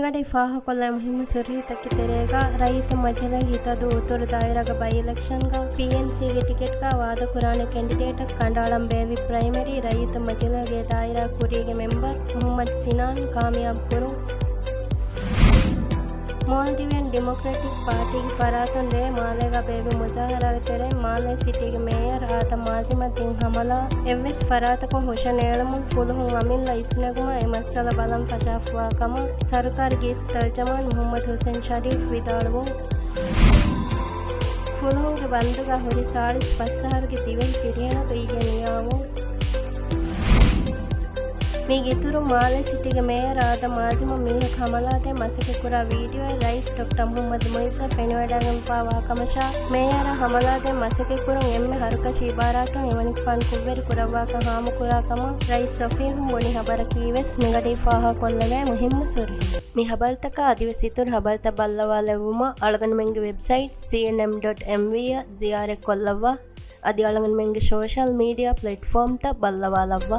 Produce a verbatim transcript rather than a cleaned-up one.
މިގަޑި ފާހަކޮށްލާ މުހިއްމު ސޮރީހަތަކީ ތެރޭގަ ރައްޔިތު މަޖިލީހުގެ ހިތަދޫ އުތުރު ދާއިރާގެ ބައި އިލެކްޝަންގަ ޕީއެންސީގެ ޓިކެޓްގަ ވާދަކުރާނެ ކެންޑިޑޭޓަކު ކަނޑައަޅަން ބޭއްވި ޕްރައިމަރީ ރައްޔިތު މަޖިލީހުގެ ދާއިރާ ކުރީގެ މެމްބަރު މުހައްމަދު ސިނާން ކާމިޔާބު ކުރުން. މޯލްޑިވިއަން ޑިމޮކްރެޓިކް ޕާޓީގެ ފަރާތުން ރޭ މާލޭގަ ބޭއްވި މުޒާހަރާގެ ތެރެއިން މާލޭ ސިޓީގެ މޭޔަރު އާދަމް އާޒިމަށް ދިން ހަމަލާ އެއްވެސް ފަރާތަކުން ހުށަނޭޅުމުން ފުލުހުން އަމިއްލަ އިސްނެގުމަށް އެ މައްސަލަ ބަލަން ފަށާފަވާ ކަމަށް ސަރުކާރުގެ އިސް ތަރްޖަމާން މުހައްމަދު ހުސެން ޝަރީފް ވިދާޅުވުން. ފުލުހުންގެ ބަންދުގަ ހުރި ސާޅީސް ފަސް އަހަރުގެ ދިވެހި ފިރިހެނަކު އިއްޔެ ނިޔާވުން. މީގެ އިތުރުން މާލޭ ސިޓީގެ މޭޔަރު އާދަމް އާޒިމަށް މީހަކު ހަމަލާދޭން މަސައްކަތްކުރާ ވީޑިއޯއެއް ރައީސް ޑޮކްޓަރ މުހައްމަދު މުއިއްޒަށް ފެނިވަޑައިގެންފާވާ ކަމަށާ، މޭޔަރަށް ހަމަލާދޭން މަސައްކަތްކުރުން އެންމެ ހަރުކަށި އިބާރާތުން އެވަނިކަފާން ކުށްވެރި ކުރައްވާކަން ހާމަކުރާ ކަމަށް ރައީސް ސޮފީހުން ބުނި ހަބަރަކީވެސް މިގަޑީ ފާހަގަކޮށްލެވޭ މުހިއްމު ސޮރީހަތް. މި ހަބަރުތަކާ އަދިވެސް އިތުރު ހަބަރުތައް ބައްލަވާލެއްވުމަށް އަޅުގަނޑުމެންގެ ވެބްސައިޓް ސީއެންއެމް ޑޮޓް އެމްވީ އަށް ޒިޔާރަތްކޮށްލައްވާ. އަދި އަޅުގަނޑުމެންގެ ސޯޝަލް މީޑިއާ ޕްލެޓްފޯމްތައް ބައްލަވާލައްވާ.